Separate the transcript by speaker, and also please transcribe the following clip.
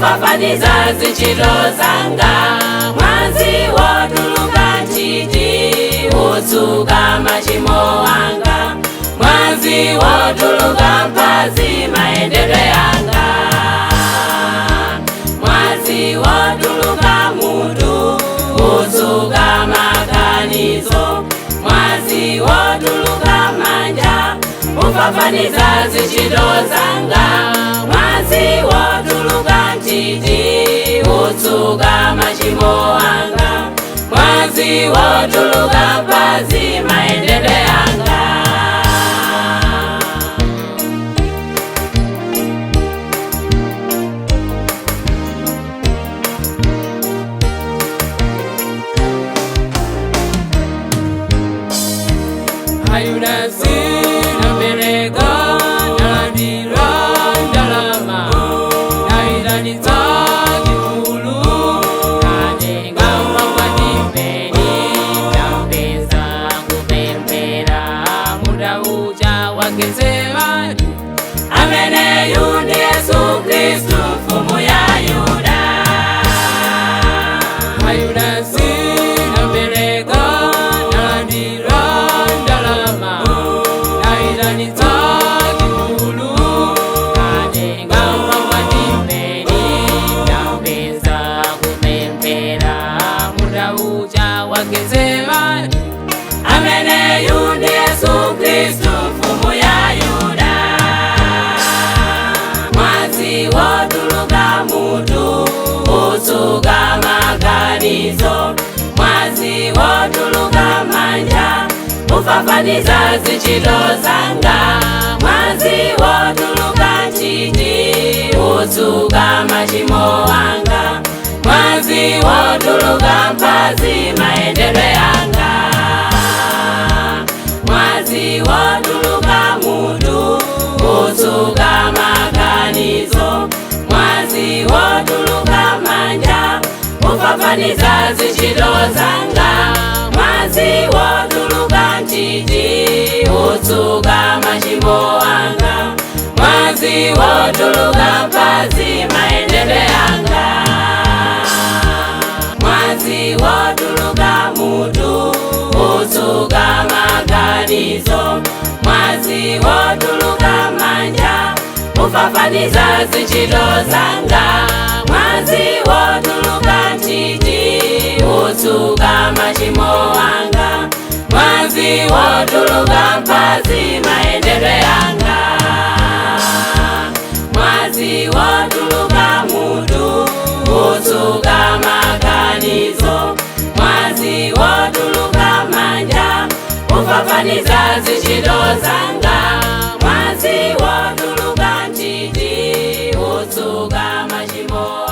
Speaker 1: Ufafaniza zinchito zanga. Mwazi wotuluka nthiti utsuka machimo anga. Mwazi wotuluka mphazi maendedwe anga. Mwazi wotuluka mutu utsuka maganizo. Mwazi wotuluka manja ufafaniza zinchito zanga. Mwazi wotuluka nthiti utsuka machimo anga. Mwazi wotuluka mphazi maendedwe anga.
Speaker 2: Ayudasi napereka nalandira ndalama nayitanitsa chikulu natenga mwakwatipeni tampeza kupemphera muda uja wa Getsemani.
Speaker 1: Ameneyu ndi Yesu Khristu mfumu ya Yuda.
Speaker 2: Ayudasi napereka nalandira ndalama nayitanitsa chikulu natenga mwakwatipeni tampeza kupemphera muda uja wa Getsemani.
Speaker 1: Ameneyu ndi Yesu Khristu mfumu ya Yuda. Mwazi wotuluka mutu utsuka maganizo. Mwazi wotuluka manja ufafaniza zinchito zanga. Mwazi wotuluka nthiti utsuka machimo anga. Mwazi wotuluka mphazi maendedwe anga. Mwazi wotuluka mutu utsuka maganizo. Mwazi wotuluka manja ufafaniza zinchito zanga. Mwazi wotuluka nthiti utsuka machimo anga. Mwazi wotuluka mphazi maendedwe anga. Mwazi wotuluka mutu utsuka maganizo. Mwazi wotuluka manja ufafaniza zinchito zanga. Mwazi wotuluka nthiti utsuka machimo anga. Mwazi wotuluka mphazi maendedwe anga. Mwazi wotuluka mutu utsuka maganizo. Mwazi wotuluka manja ufafaniza zinchito zanga. Mwazi wotuluka nthiti utsuka machimo.